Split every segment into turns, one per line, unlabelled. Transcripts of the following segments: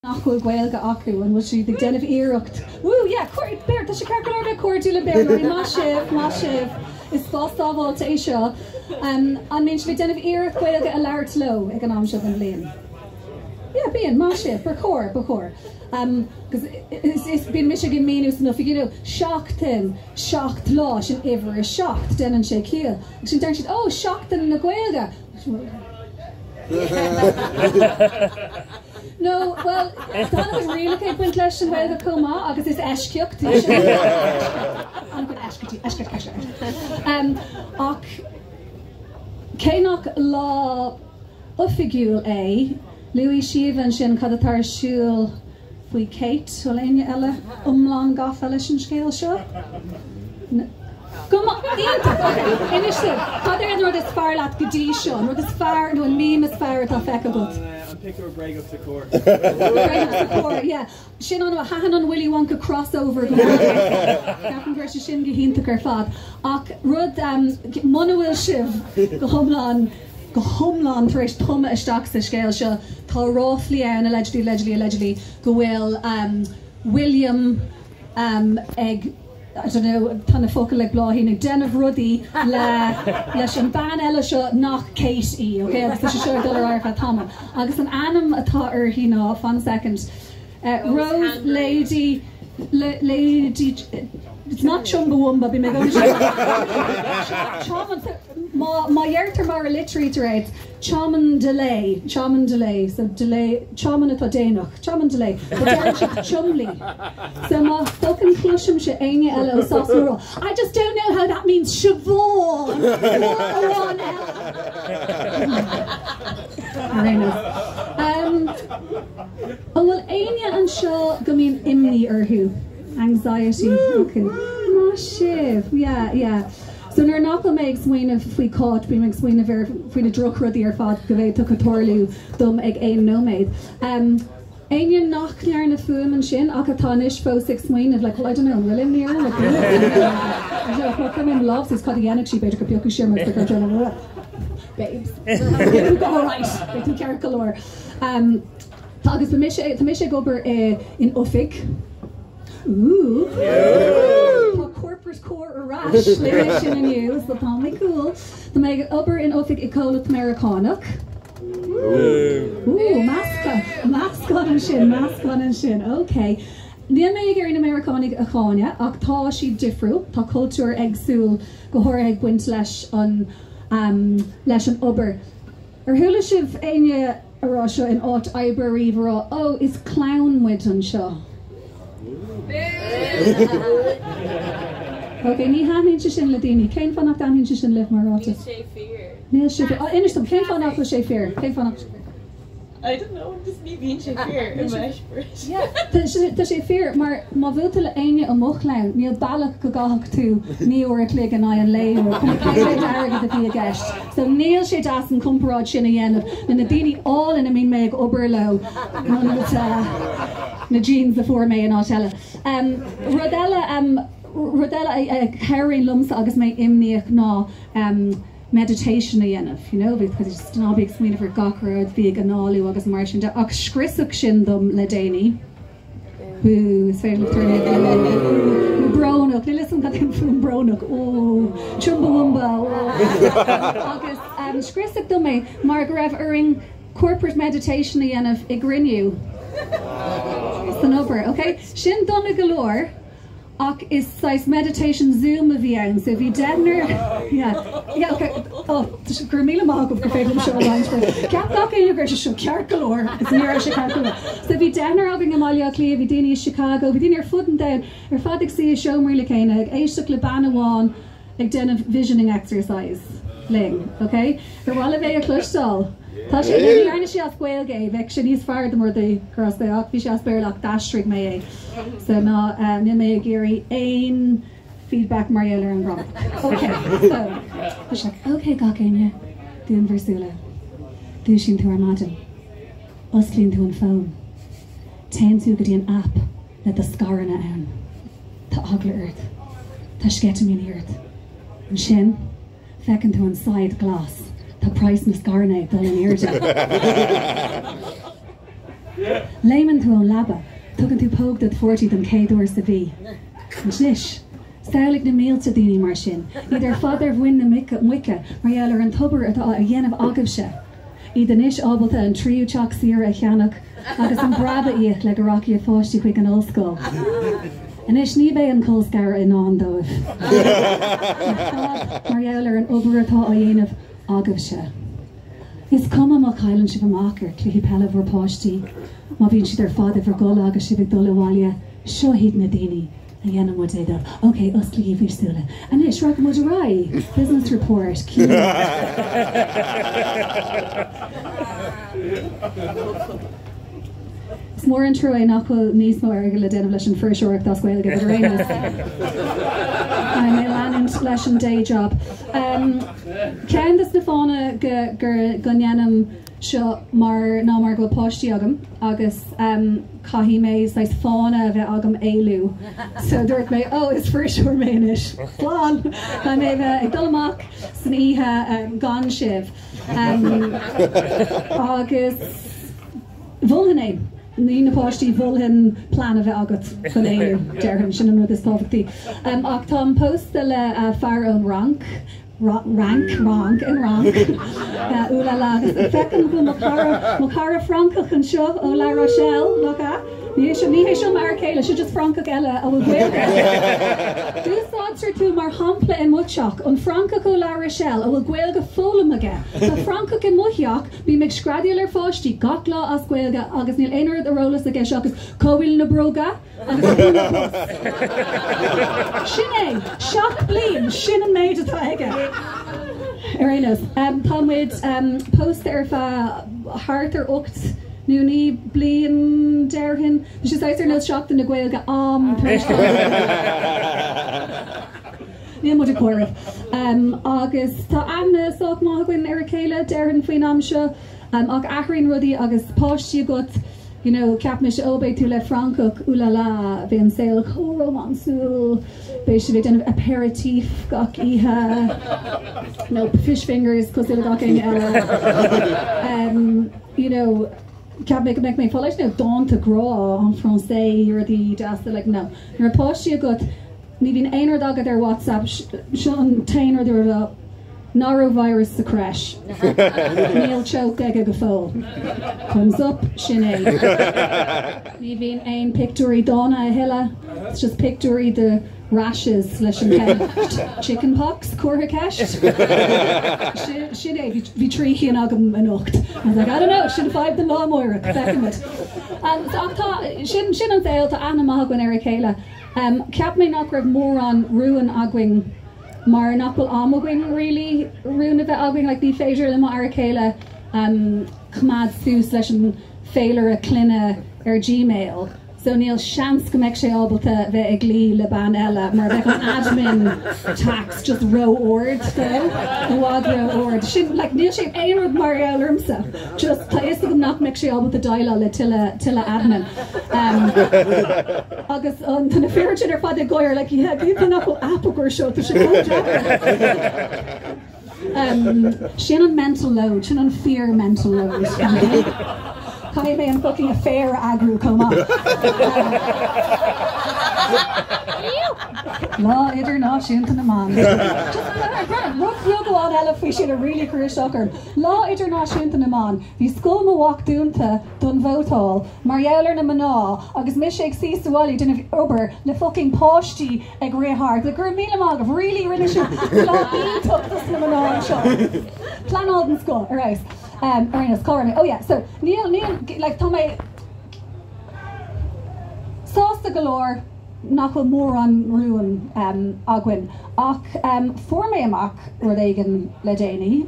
Nach bhfuil Gaeilge acu, an bhfuil siad ag déanamh iarracht? Woo, yeah, Béarla, tá sé ceart go leor bheith cairdiúil le Béarlóirí, maith sibh, maith sibh, is spás sábháilte é seo. An mbíonn sibh ag déanamh iarracht Gaeilge a labhairt leo ag an am seo den bhliain? Yeah, bíonn, maith sibh, ba chóir, ba chóir. Agus is, is, bíonn mise ag míniú san oifig, you know, seachtain, seacht lá, sin uimhir a seacht, déanann sé ciall. Agus sin deireann siad, oh, Seachtain na Gaeilge! No, bhuel, tá an-chuid rialacha ag baint leis an Ghaeilge chomh maith agus is eisceacht í sin. An-chuid eisceachtaí, eisceacht, eisceacht, eisceacht. Ach cé nach lá oifigiúil é, luaigh Síomha ansin cad atá ar siúl faoi Kate. Bhfuil éinne eile iomlán gafa leis an scéal seo? Go maith! Iontach! Ok, inis dom, cad é an rud is fearr leat go dtí seo? An rud is fearr nó an meme is fearr atá feicthe agat?
An pictiúr bréagach sa charr.
Bréagach sa charr, yeah. Sin an, thaitin an Willy Wonka crossover go mór liom. Ceapaim go raibh sé sin go hiontach ar fad. Ach rud, muna bhfuil sibh go hiomlán, go hiomlán tar éis tumadh isteach sa scéal seo, tá ráflaí ann, allegedly, allegedly, allegedly, go bhfuil William ag, I don't know, tá na focail ag Bláithín, ag déanamh rudaí le, leis an bean eile seo nach Kate í, ok, agus tá sé seo ag dul ar aghaidh ar feadh tamaill. Agus an ainm atá uirthi ná, fan second, Rose Lady, Lady, it's not Chumbawamba, bhí mé ag Má, má dheirtear mar a litrítear é, it's Cholmondeley, Cholmondeley, so delay, Cholmon atá déanach, Cholmondeley, but deireann siad Chumley. So má fucking chloisimse éinne eile ó Sasana rá, I just don't know how that means Siobhán, nó amhrán eile. Ar aon nós. Um, an bhfuil éinne anseo go mbíonn imní orthu? Anxiety acu. Maith sibh, yeah, yeah. So nuair nach bhfuil mé ag smaoineamh faoi Cáit, bím ag smaoineamh ar faoi na drochrudaí ar fad go bhféadfadh a tarlú dom ag aon nóiméad. Um, éinne nach ndearna fuaim ansin ach atá anois fós ag smaoineamh, like, well, I don't know, an bhfuil imní orm? Like, I don't know, chuir mé mo lámh suas, cad a dhéanfadh sí, b'fhéidir go bpiocfadh sí orm agus go Babes. All right, beidh tú ceart go leor. Um, tá agus tá mise, tá mise ag obair i, in oifig. Ooh. Tá corporate core ar ais linn sin inniu, so tá mé cool. Tá mé ag obair in oifig i comhlacht Meiriceánach. Ooh, meascán, meascán ansin, meascán ansin, ok. Níl mé ag iarraidh na Meiriceánaigh a cháineadh, ach tá siad difriúil, tá cultúr éagsúil go háirithe ag baint leis an, um, leis an obair. Ar chuala sibh éinne a rá seo in áit oibre riamh a rá, oh, is clann muid anseo? Ok, ní thaitníonn sé sin le daoine. Cén fáth nach dtaitníonn sé sin libh mar ráiteas?
Níl sé fíor.
Níl sé fíor. Oh, inis dom, cén fáth nach bhfuil sé fíor? Cén fáth nach bhfuil sé fíor?
I don't know, just ní bhíonn sé fíor i m'eispéireas.
Yeah, tá sé tá sé fíor mar má bhuail tú le éinne i mo chlann, níl bealach go gcaithfeadh tú 9 uair a chloig in aghaidh an lae nó cuma cé mhéad airgead a bhí i gceist. So níl sé deas an comparáid sin a dhéanamh le na daoine álainn a mbíonn mé ag obair leo nó na jeans a fuair mé in áit eile. Um, rud eile um, rud eile a, a chabhraíonn liomsa agus mé imníoch ná um, meditation a dhéanamh, you know, because just ná bí ag smaoineamh ar gach rud, bí ag análú agus mar sin de, ach scriosadh sin dom le déanaí. Bú, is féidir libh tuirlingt, bú, brónach, níl 'fhios a'm cad é an fuaim brónach, ó, chumbawamba, ó. Agus um, scriosadh dom é mar go raibh orainn corporate meditation a dhéanamh i gcruinniú san obair, ok? Sin dona go leor. Ach is saghas meditation Zoom a bhí ann, so bhí deichniúr, yeah, yeah, ok, oh, go raibh míle maith agaibh gur féidir liom seo a roinnt libh. Cheap gach éinne go raibh sé seo ceart go leor agus ní raibh sé ceart go leor. So bhí deichniúr againn i mBaile Átha Cliath, bhí daoine i Chicago, bhí daoine ar fud an domhain ar fad ag suí i seomraí le chéile, ag éisteacht le bean amháin ag déanamh visioning exercise linn, ok? Ar mhaith libh é a chloisteáil? Tá sé, ní dhearna sé as Gaeilge é, bheadh sé níos fearr dá mba rud é gur as Gaeilge, ach bhí sé as Béarla ach d'aistrigh mé é. So ná, níl mé ag iarraidh aon feedback mar gheall ar an ngramadach. Ok, so, tá sé, ok gach éinne, dún bhur súile. Dúisíonn tú ar maidin. Osclaíonn tú an fón. Téann tú go dtí an app le do scaireanna ann. Tá eagla ort. Tá sceitimíní ort. Ansin, feiceann tú an saighead glas. Tá praghas na scaireanna ag dul in airde. Léimeann tú ón leaba, tugann tú póg dod pháirtí don chéad uair sa mhí. Anois, samhlaigh na mílte daoine mar sin, iad ar fad ar mhuin na muice mar gheall ar an tobair atá á dhéanamh agaibhse. Iad anois ábalta an tríú teach saoire a cheannach agus an breab a íoc le go rachaidh a pháistí chuig an ollscoil. Anois ní bheidh an colscaradh i ndán dóibh. Ar fad mar gheall ar an obair atá á dhéanamh agaibhse. Is cuma má chailleann sibh amach ar chluichí peile bhur bpáistí, má bhíonn siad ar fad i bhur gcodladh agus sibh ag dul abhaile, seo iad na daoine a dhéanann muid é dóibh. Ok, osclaígí bhur súile. Anois, rachaidh muid ar aghaidh. Business report. Is mór an trua é nach bhfuil níos mó airgid le déanamh leis an fuirseoireacht as Gaeilge, but ar aon nós, caithfidh mé leanúint leis an day job. Ceann de na fáthanna go ndéanaim seo mar ná mar go bhfuil páistí agam agus caithfidh mé saghas fána a bheith agam éalú so dúirt mé oh is fuirseoir mé anois slán caithfidh mé bheith ag dul amach san oíche gan sibh agus mholfainn é ní na páistí mholfainn plean a bheith agat chun éalú déarfainn sin an rud is tábhachtaí ach táim pósta le fear ón Fhrainc Fhrainc, Fhrainc, an Fhrainc. Ooh la la agus feicim go bhfuil mo chara, mo chara Francach anseo ó La Rochelle, nach ea? Ní hé seo, ní hé seo m'fhear céile, seo just Francach eile a bhfuil Gaeilge aige. Úsáidtear tú mar shampla i mo theach, an Francach ó La Rochelle a bhfuil Gaeilge foghlamtha aige. Tá Francach i mo theach, bím ag screadaíl ar pháistí gach lá as Gaeilge agus níl aon rud ar eolas aige seachas cá bhfuil na bróga? Agus bualadh bos. Sin é! 7 bliain, sin an méid atá aige. Ar aon nós, tá muid pósta ar feadh thart ar 8 nó 9 bliain, déarfainn. Tá sé saghas ar nós Seachtain na Gaeilge, am tar éis dul. Níl muid ag comhaireamh. Agus tá aithne sách maith againn ar a chéile, déarfainn, faoin am seo. Ach athraíonn rudaí agus páistí agat. You know, cheap mise, oh beidh tú le Francach, ooh la la, beidh an saol chomh rómánsúil, beidh sibh ag déanamh apéritif gach oíche, nope, fish fingers cosúil le gach éinne eile. Um, you know, cheap mé go mbeadh mé ag fáil you know, dánta grá en français, rudaí deasa, like no. Nuair atá páistí agat, ní bhíonn aon rud agat ar WhatsApp, seo an t-aon rud a Norovirus sa crèche. Níl choke aige go fóill. Thumbs up, sin é. Ní bhíonn aon pictiúirí dána a thuilleadh. It's just pictiúirí de rashes leis an cheist. Chicken pox? Comhartha ceist? Sin é, bhí 3 chinn agam anocht. I was like, I don't know, sin fadhb don lá amárach, feicfimid. Ach tá, sin, sin an saol, tá aithne maith againn ar a chéile. Cheap mé nach raibh mórán rúin againn. mar nach bhfuil am againn really rún a bheith againn, like ní féidir le mo fhear céile coimeád suas leis an féilire clainne ar Gmail so níl seans go mbeidh sé ábalta bheith ag luí le bean eile mar bheadh an admin tax just ró-ard dó, i bhfad ró-ard. Sin like níl sé aon rud mar gheall ormsa just tá fhios agam nach mbeidh sé ábalta déileáil le tuilleadh tuilleadh admin. Agus tá na fir sin ar fad ag gáire like yeah cén fáth nach bhfuil app acu seo tá sé chomh deacair. Sin an mental load, sin an fíor mental load. Caithfidh mé an fucking affair a eagrú chomh maith. Lá Idirnáisiúnta na mBan. Just rud beag amháin eile faoi sin a really chuir isteach orm. Lá Idirnáisiúnta na mBan. Bhí scoil mo mhac dúnta don vótáil mar gheall ar na mná agus mise ag suí sa bhaile ag déanamh obair le fucking páistí ag rith thart. Like, go raibh míle maith agaibh, really rinne sibh lá iontach dos na mná anseo. Pleanáil den scoth, ar fheabhas. Um, ar aon nós, cá raibh mé? Oh yeah, so níl, níl, like, tá mé sásta go leor nach bhfuil mórán rúin um, againn ach um, fuair mé amach rud éigin le déanaí.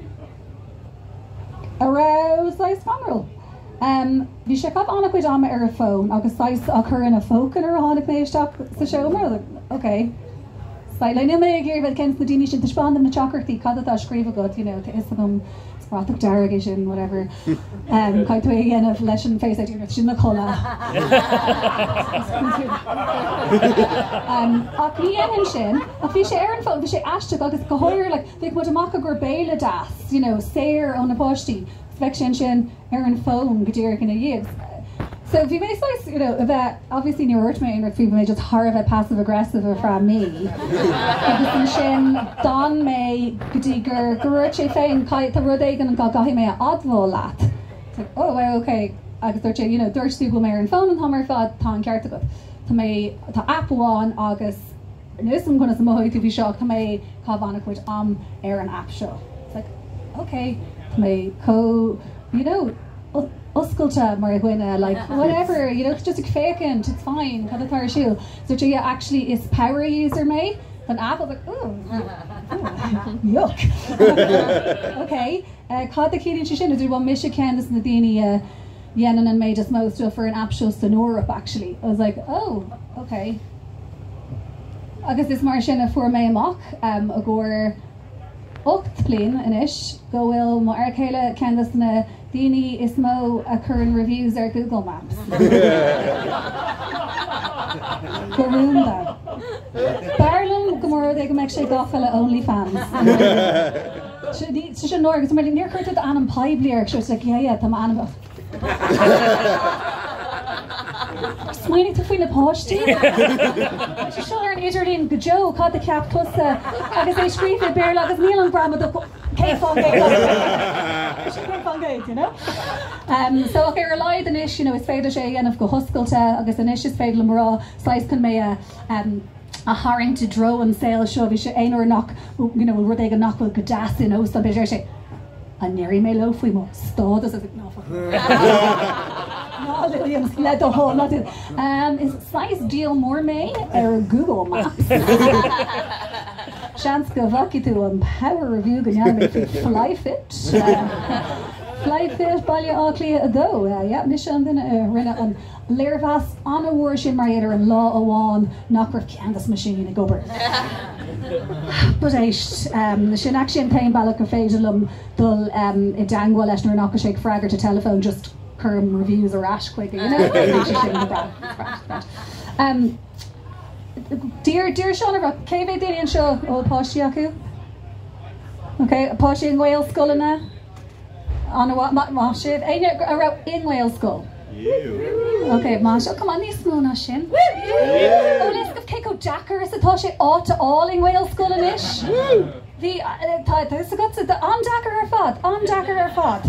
a raibh saghas scanrúil. Bhí sé ag caitheamh an-chuid ama ar a fón agus saghas á chur ina phóca nuair a tháinig mé isteach sa seomra. I was like, ok. Like, níl mé ag iarraidh bheith ceann de na daoine sin, taispeáin dom na teachtaireachtaí, cad atá á scríobh agat, you know, tá fhios agam, is bratach dearg é sin, whatever. Caithfidh tú é a dhéanamh leis an Face ID, sin mo chodladh. Ach ní dhéanfainn sin. Ach bhí sé ar an bhfón, bhí sé aisteach agus go háirithe, like, Bheadh muid amach i gcomhair béile deas, you know, saor ó na páistí, 's bheadh sé ansin ar an bhfón go díreach ina dhiaidh. So bhí mé saghas, you know, a bheith, obviously níor dhúirt mé aon rud faoi, bhí mé just thar a bheith passive aggressive ar feadh mí. Agus ansin d'fhan mé go dtí gur, gur dhúirt sé féin, tá rud éigin go gcaithfidh mé a admháil leat. It's like, oh, wow, okay. Agus dúirt sé, you know, dúirt tú go bhfuil mé ar an bhfón an t-am ar fad, tá an ceart agat. Tá mé, tá app amháin agus níl a fhios agam conas a mhothóidh tú faoi seo ach tá mé ag caitheamh an-chuid am ar an app seo. It's like, okay, tá mé chomh, you know, oscailte mar dhuine, like, whatever, you know, just ag féachaint, it's fine, cad atá ar siúl? So dúirt sé, yeah, actually is power user mé don app. I was like, ooh, ooh, yuck. Okay. Cad a chiallaíonn sé sin? A dúirt, bhuel, mise ceann de na daoine a dhéanann an méid is mó stuff ar an app seo san Eoraip, actually. I was like, oh, okay. Agus is mar sin a fuair mé amach i gcomhair 8 bliain anois go bhfuil mo fhear céile ceann de na daoine is mó a chuireann reviews ar Google Maps. Go rúnda. B'fhearr liom go mba rud é go mbeadh sé gafa le OnlyFans. Sin náire agus mar níor chuir tú d'ainm poiblí air so it's like yeah yeah tá m'ainm Smaoinigh tú faoi na páistí? Tá sé seo ar an idirlíon go deo, cad a cheap tusa agus é scríofa i Béarla agus níl an gramadach 100% you know? Um, so ach ar a laghad anois, you know, is féidir sé a dhéanamh go hoscailte agus anois is féidir liom rá saghas chun mé a um, a tharraingt i dtreo an saol seo, bhí sé aon uair nach, you know, rud éigin nach bhfuil go deas in óstán, b'fhéidir, sé, an ndéarfaidh mé leo faoi mo stádas? I was like, ná fuck. Ná Williams, le do thoil, ná déan. Um, is saghas díol mór mé ar Google Maps. Seans go bhfeicfidh tú an power review go ndearna mé faoi Flyefit. Flyefit Baile Átha Cliath 2. Yeah, mise an duine a rinne an léirmheas an-mhór sin mar gheall ar an lá amháin nach raibh ceann des na meaisíní ag obair. But éist, sin actually an t-aon bealach gur féidir liom dul i dteangmháil leis nuair nach bhfuil sé ag freagairt a teileafóin, just cuirim reviews ar ais chuige, you know? Bhí sé sin go breá, breá, breá. D'iarr Seán a rá, cé mhéad daoine anseo a bhfuil páistí acu? Ok, páistí i nGaelscoileanna? An-mhaith, maith sibh. Éinne a raibh i nGaelscoil? Ok, maith sibh. Come on, níos mó ná sin. Bhfuil fhios agaibh cé chomh deacair is atá sé áit a fháil i nGaelscoil anois? Bhí, tá a fhios agatsa, an-deacair ar fad, an-deacair ar fad.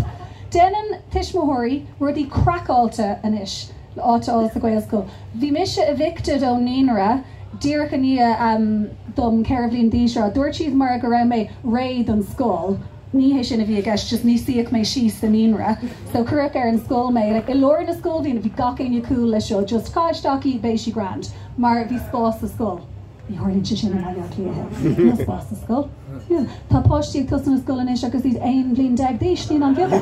Déanann tuismitheoirí rudaí craiceáilte anois le áit a fháil sa Ghaelscoil. Bhí mise evicted ón naíonra díreach i ndiaidh dom 4 bhliain d'aois a rá. Dúirt siad mar go raibh mé réidh don scoil. Ní hé sin a bhí i gceist, just ní suíodh mé síos sa naíonra. So cuireadh ar an scoil mé, like i lár na scoilbhliana, bhí gach éinne cool leis seo, just caith isteach í, beidh sí grand. Mar bhí spás sa scoil. Ní tharlaíonn sé sin i mBaile Átha Cliath. Níl spás sa scoil. Tá páistí ag tosú na scoile anois agus iad 11 bhliain d'aois, naíonáin bheaga.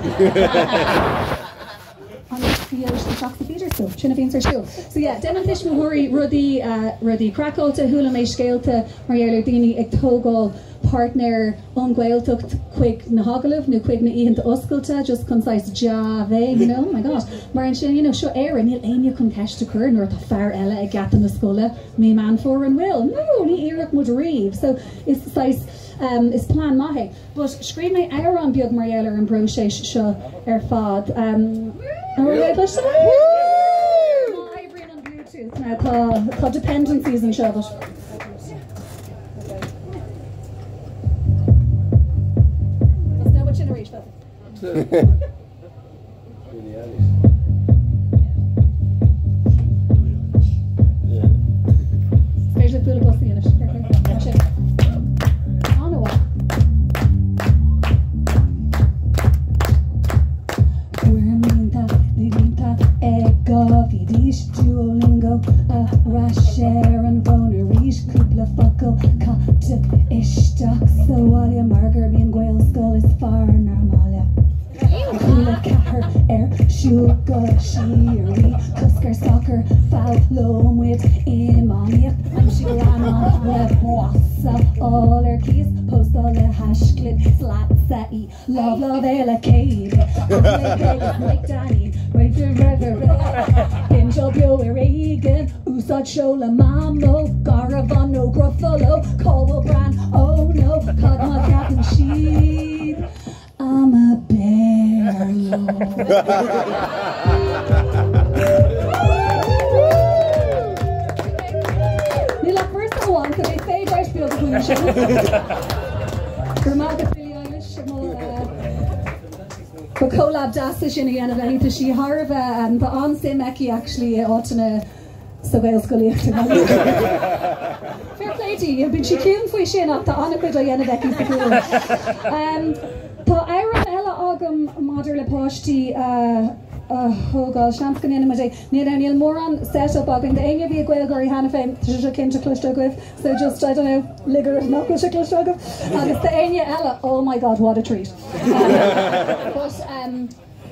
An seach sa feeder school, sin a bhíonns ar siúl. So yeah, déanann tuismitheoirí rudaí, rudaí craiceáilte, chuala mé scéalta mar gheall ar daoine ag tógáil páirtnéir ón Ghaeltacht chuig na hagallaimh nó chuig na oícheanta oscailte just chun saghas dea-bheith, you know, oh my god. Mar ansin, you know, seo Éire, níl éinne chun ceist a chur nuair atá fear eile ag geata na scoile mí Meán Fómhair an bhfuil? No, ní iarrfadh muid riamh. So is saghas, is plean maith é. But scríobh mé amhrán beag mar gheall ar an bpróiseas seo ar fad. An bhfuil mé cloiste? Má oibríonn an Bluetooth now tá tá dependencies anseo but. Tá sin arís. Is féidir leat bualadh bos a dhéanamh. Tá sé. An-mhaith. Fuair mblianta na blianta ag go bhídís Duolingo ar ais ar an bhfón arís cúpla focal caite isteach sa bhaile mar gurb í an Ghaelscoil is fearr inár mbaile. Cúl a ceathair ar siúl go síoraí cosc ar sacar foghlaimeoidh muid iománaíocht aimsigh leannán le bás a fháil ar cíos póstáil le haischlib is leatsa í lámh láimhe le chéile agus Mike Danny Bingeáil beo ar éigean úsáid seoladh Mamó Garbhán nó Gruffalo cá bhfuil Bran oh no cad má cheapann siad I'm a Béarlóir. sin. Go raibh maith agat Billie Eilish mo Ba collab deas é sin a dhéanamh léi. Tá sí thar a bheith, tá an-suim aici actually i áiteanna sa Ghaelscolaíocht i nGaillimh. Fair play di, bíonn sí ciúin faoi sin ach tá an-chuid á dhéanamh aici sa chúl. Tá amhrán eile agam maidir le páistí a thógáil, seans go ndéanfaidh muid é. Níl, níl mórán set up againn. D'éinne a bhí ag Gaelgáirí cheana féin, tá sé seo cinnte cloiste agaibh, so just, I don't know, lig oraibh nach bhfuil sé cloiste agaibh. Agus d'éinne eile, oh my god, what a treat. But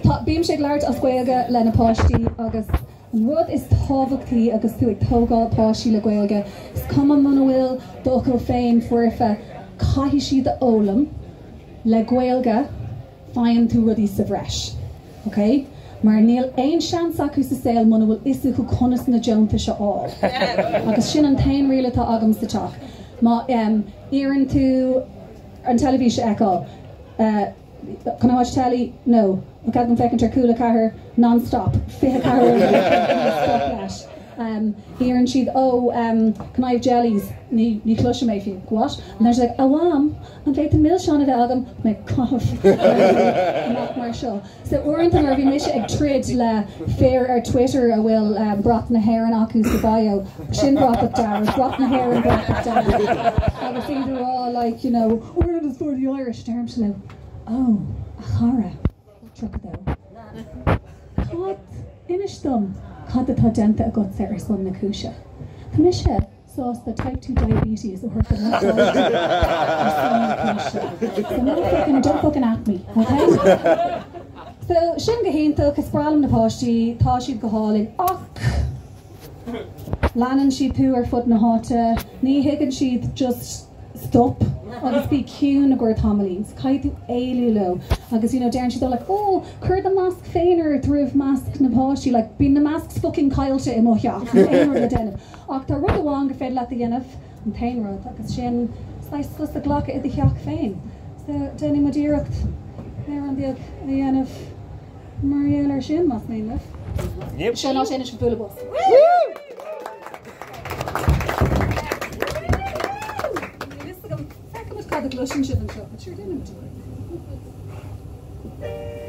tá, bímse ag labhairt as Gaeilge le na páistí agus An rud is tábhachtaí agus tú ag tógáil páistí le Gaeilge, is cuma muna bhfuil d'fhocail féin foirfe, caithfidh siad a fhoghlaim, le Gaeilge faigheann tú rudaí sa bhreis. Ok? Mar níl aon seans acu sa saol muna bhfuil fhios acu conas na deontais a fháil. Agus sin an t-aon riail atá agam sa teach. Má iarrann tú an teilifís a fheiceáil, Can I watch telly? No. Bhfuil cead agam féachaint ar Cúla 4 non-stop 24 uair an chloig níl stop leis. Iarrann siad oh can I have jellies? Ní ní chloisim é fiú. What? And then she's like a mham, an bhféadfainn milseáin a bheith agam? Mé caitheamh amach mar seo. So uaireanta nuair a bhí mise ag troid le fir ar Twitter a bhfuil brat na hÉireann acu sa bio, sin bratach dearg, brat na hÉireann bratach dearg agus iad ag rá like you know Ireland is for the Irish deirimse leo oh a chara 32 cad inis dom cad atá déanta agatsa ar son na cúise. Tá mise sásta type 2 diabetes a thabhairt do mo pháiste ar son na cúise. So no fucking don't fucking at me, okay? So sin go hiontach, is breá liom na páistí, tá siad go hálainn ach leanann siad tú ar fud na háite, ní thuigeann siad just stop agus bí ciúin i gcomhair tamaillín. So caithfidh tú éalú leo agus you know deireann siad all like oh cuir do masc féin ort roimh masc na páistí like bíonn na mascs fucking caillte i mo theach níl aon rud le déanamh. Ach tá rud amháin gur féidir leat a dhéanamh, an t-aon rud, agus sin saghas sos a ghlacadh i do theach féin. So déanfaidh muid iarracht amhrán beag a dhéanamh mar gheall air sin, más mian libh. Seo an áit anois bualadh bos. Níl fhios agam, feicfidh muid cad a gcloiseann sibh anseo, but sure déanfaidh muid iarracht.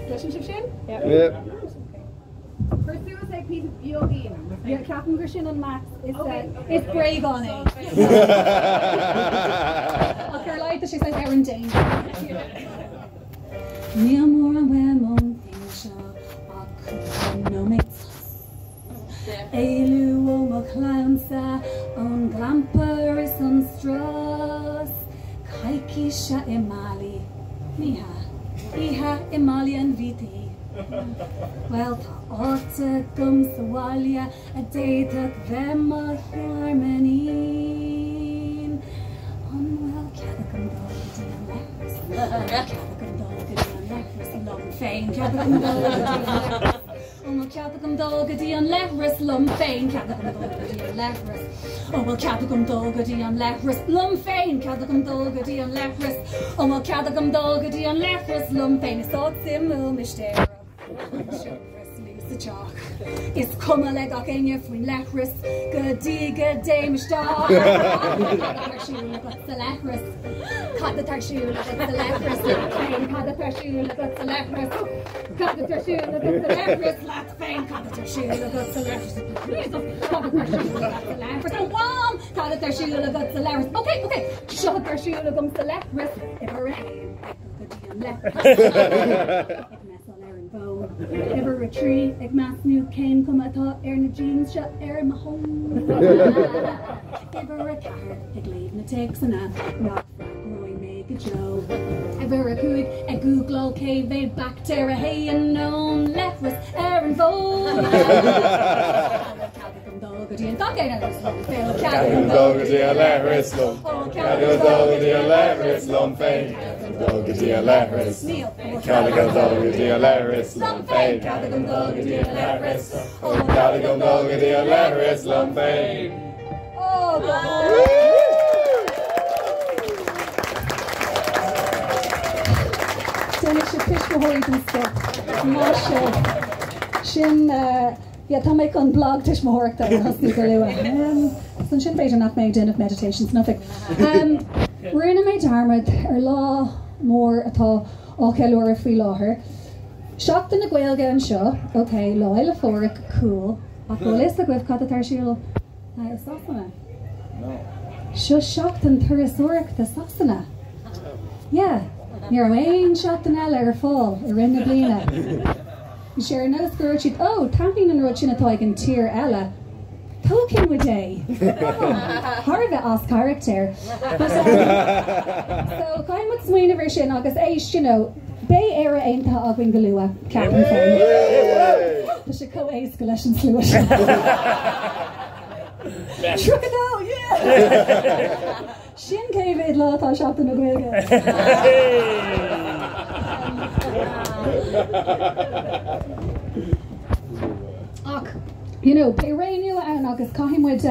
Gcloiseann sibh sin?
Yep.
Cuir suas é píosa beagín. Ceapaim gur sin an max is is bréagán é. Ach ar a laghad tá sé saghas ar an danger. Níl mórán uaim ón duine seo ach cúpla nóiméad sos. Éalú ó mo chlannsa, ón gclampar is an strus. Coicíse i mBali. Ní hea. Oíche i mBaile an Bhiataí. Bhuel, tá áit agam sa bhaile a d'fhéadfadh bheith mo thearmainnín. An bhfuil cead agam dul go dtí an leithreas? An bhfuil cead agam dul go dtí an leithreas liom féin? Cead agam dul go dtí an leithreas? An bhfuil cead agam dul go dtí an leithreas liom féin? Cead agam dul go dtí an leithreas? An bhfuil cead agam dul go dtí an leithreas liom féin? Cead agam dul go dtí an leithreas? An bhfuil cead agam dul go dtí an leithreas liom féin? Is áit suimiúil mistéireach an seomra smúis sa teach. Is cuma le gach éinne faoin leithreas go dtí go dtéim isteach. Cad atá ar siúl agat sa leithreas? Cad atá ar siúl agat sa leithreas leat féin? Cad atá ar siúl agat sa leithreas? Cad atá ar siúl agat sa leithreas leat féin? Cad atá ar siúl agat sa leithreas? Cad atá ar siúl agat sa leithreas? A Mham! Cad atá ar siúl agat sa leithreas? Ok, ok, seo atá ar siúl agam sa leithreas. Uimhir a haon, ag dul go dtí an leithreas. Ag messáil ar an bhfón. Uimhir a trí, ag measnú cén cuma atá ar na jeans seo ar mo thóin. Uimhir a ceathair, ag léamh na téacsanna nach bhfreagróidh mé go deo. Uimhir a cúig, ag gúgláil cé mhéad baictéar a théann ón leithreas ar an bhfón. Cead agam dul go dtí an gach aon leithreas liom féin. Cead agam
dul go dtí an leithreas liom. Cead agam dul go dtí an leithreas liom féin. Dul go dtí an leithreas. Cead agam dul go dtí an leithreas liom féin. Cead agam dul go dtí an leithreas. Cead agam dul go dtí an leithreas liom féin.
Oh, God. Déanfaidh sibh tuismitheoirí den scoth. Maith sibh. Sin Yeah, tá mé chun blag tuismitheoireachta a thosnú go luath. Is ansin b'fhéidir nach mbeidh ag déanamh meditations, nothing. Rinne mé dearmad ar lá mór atá á cheiliúradh faoi láthair. Seachtain na Gaeilge anseo, ok, Lá Fhéile Phádraig, cool, ach bhfuil fhios agaibh cad atá ar siúl i Sasana? Seo seachtain turasóireachta Sasana. Yeah, ní raibh aon seachtain eile ar fáil i rith na bliana. Bhí sé ar nós go raibh siad, oh, taitníonn an rud sin atá ag an tír eile, tógfaidh muid é! Thar a bheith as carachtar. But so caithfidh muid smaoineamh ar sin agus éist, you know, beidh Éire Aontaithe againn go luath, ceapaim féin. Tá sé chomh éasca leis an slua seo. 32, yeah! Sin cé mhéad lá atá Seachtain na Gaeilge. Ach, you know, beidh ré nua ann agus caithfidh muid,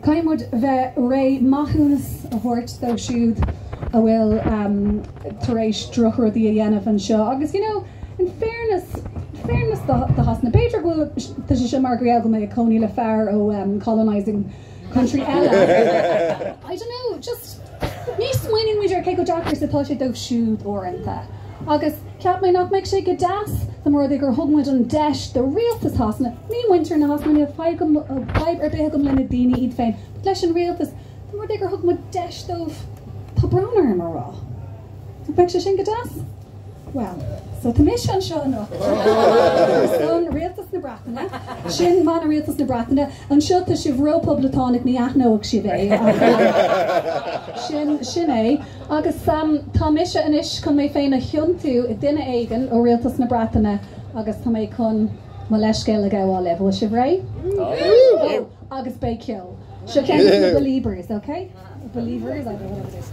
caithfidh muid bheith réidh maithiúnas a thabhairt dóibh siúd a bhfuil tar éis drochrudaí a dhéanamh anseo agus, you know, in fairness, in fairness do Shasana, b'fhéidir go bhfuil, tá sé seo mar gheall go mbeidh ag cónaí le fear ó colonising country eile. I don't know, just ní smaoiníonn muid ar cé chomh deacair is atá sé dóibh siúd uaireanta. Agus cheap mé nach mbeadh sé go deas dá mba rud é gur thug muid an deis do rialtas Shasana, ní muintir na Shasana, níl fadhb fadhb ar bith agam le na daoine iad féin, but leis an rialtas, dá mba rud é gur thug muid deis dóibh, tá brón orm a rá. Nach mbeadh sé sin go deas? Bhuel, so tá mise anseo anocht ar son Rialtas na Breataine, sin mana Rialtas na Breataine, anseo tá sibh ró-phoblachtánach ní aithneoidh sibh é ach sin, sin é. Agus tá mise anois chun mé féin a thiontú i duine éigin ó Rialtas na Breataine agus tá mé chun mo leithscéal a ghabháil libh. Bhfuil sibh réidh? Oh, agus beidh ceol. Seo ceann de na Beliebers, ok? Believers, I don't know what it is.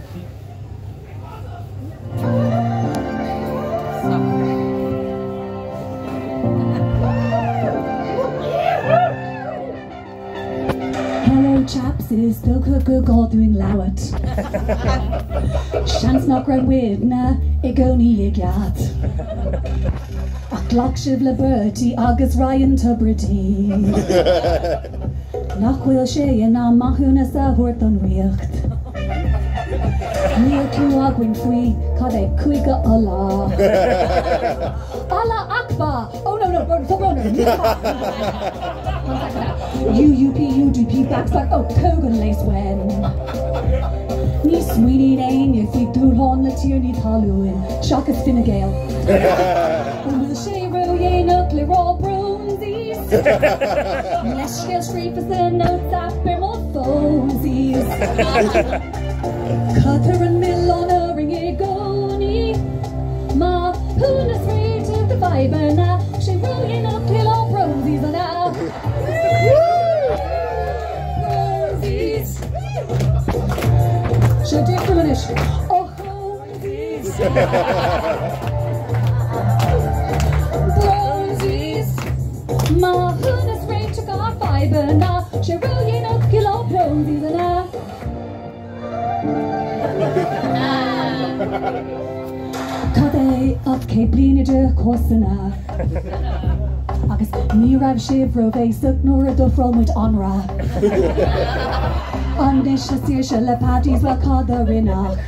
Hello chaps, is dócha gur gá dúinn labhairt. Seans nach raibh muidne i gcónaí i gceart. Ach ghlac sibh le Bertie agus Ryan Tubridy. Nach bhfuil sé in am maithiúnas a thabhairt don Ríocht? Níl cliú againn faoi cad é Cúige Uladh. Allah Akbar! Oh no no, tá brón orm, One second now. UUP, UDP, backslash, oh, tóg an léas uaim. Ní smaoiníonn éinne faoi dúshlán na tiarnaí talún, seachas Fine Gael. An bhfuil sé ródhéanach le rá brónsies? Leithscéal scríofa sa notes app ar mo phonesies. Caitear an milleán orainn i gcónaí. Maithiúnas réiteach do fadhbanna, sé ródhéanach le rá brónsies an ea? Brónsies. Seo difriúil anois. Ochónsies. Brónsies. Maithiúnas réiteach ár fadhbanna, sé ródhéanach le rá brónsies an ea? Cad é ach 100 bliain idir comharsana Agus ní raibh sibh róbhéasach nuair a d'ofráil muid anraith Anois le saoirse le Paddies, bhuel cad a rinneadh?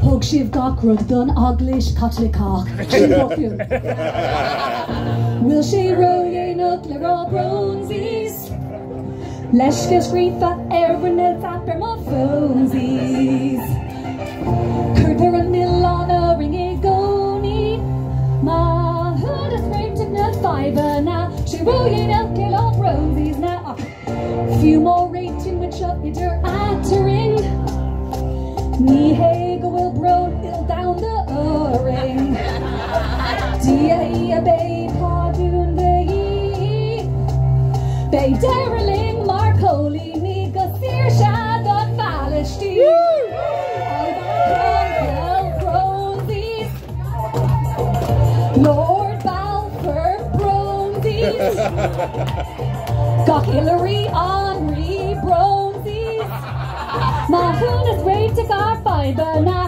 Thug sibh gach rud don Eaglais Chaitliceach. Sin botún. Bhfuil sé ródhéanach le rá brónsies? Leithscéal scríofa ar an notes app ar mo phonesies. Cuirtear an milleán orainn i gcónaí. Maithiúnas réiteach na fadhbanna, sé ródhéanach le rá brónsies na ach fiú má réitíonn muid seo idir eatarinn, ní hé go bhfuil brón ildomhanda orainn. Dia beidh pardún de dhíth. Beidh deireadh linn mar choilínigh go saoirse don Phalaistín. Oliver Cromwell Brónsies. Lord Balfour Brónsies. Gach uile rí anraí Brónsies. Maithiúnas réiteach ár fadhbanna.